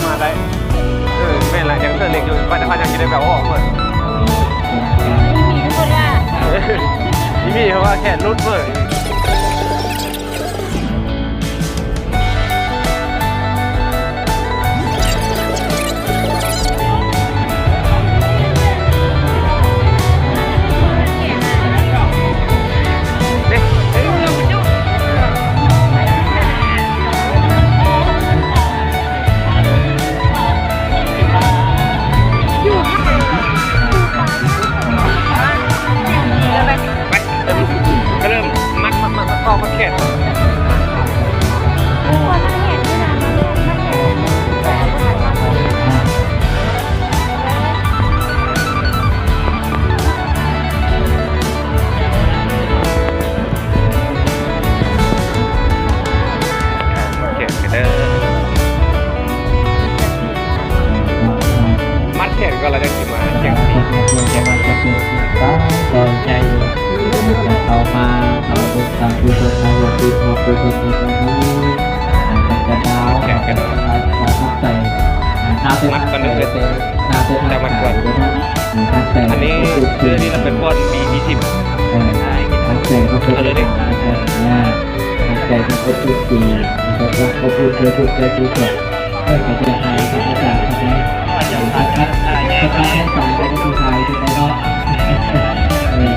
ມາໄດ້ ເອີ ແມ່ນລະ ຍັງເທື່ອເລັກຢູ່ ໄປແຕ່ວ່າຍັງຊິໄດ້ແບບອອກເວີ້ຍ ອີ່ໝີທຸກຄົນວ່າ ອີ່ໝີເຂົາວ່າແຂນຫຼຸດເວີ້ຍ. ໄປ ກະເລີ່ມມັດ ມັດ ມັດ ມັດກອງ ມັດແຂນ ແຂນເດີ ມັດແຂນກ່ອນ ແລ້ວຈັ່ງຊິມາ ຈັ່ງຊິ ແຂນມັດກ່ອນ ເຂົ້າມາ ເຂົ້າມາ ເຂົ້າມາ ເຂົ້າມາ ເຂົ້າມາ ເຂົ້າມາ ເຂົ້າມາ ເຂົ້າມາ ເຂົ້າມາ ເຂົ້າມາ ເຂົ້າມາ ເຂົ້າມາ ເຂົ້າມາ ເຂົ້າມາ ເຂົ້າມາ ມັດກ່ອນເດີ ຈະມັດກ່ອນ ອັນນີ້ ເອີ ນີ້ລະເປັນບ່ອນບີຍີ່ສິບ ເອີ ຕັ້ງໃຈເຮົາເປັນ ຕັ້ງໃຈເຮົາເປັນ ເອີ ກະຈະໃຫ້ອາຈານເຂົາໄດ້ ເອີ ຄັດ ຄັດ ຄັດ ຄັດໃຫ້ສາຍໄດ້ ກໍຄືສາຍ ເອີ ເອີ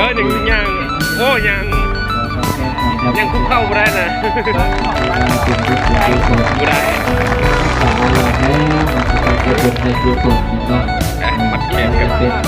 ຍັງ ຍັງ ໂອ້ ຍັງ ຍັງຄຸກເຂົ່າບໍ່ໄດ້ນະ ບໍ່ໄດ້ ເອີ ມັດແຂນກັນ.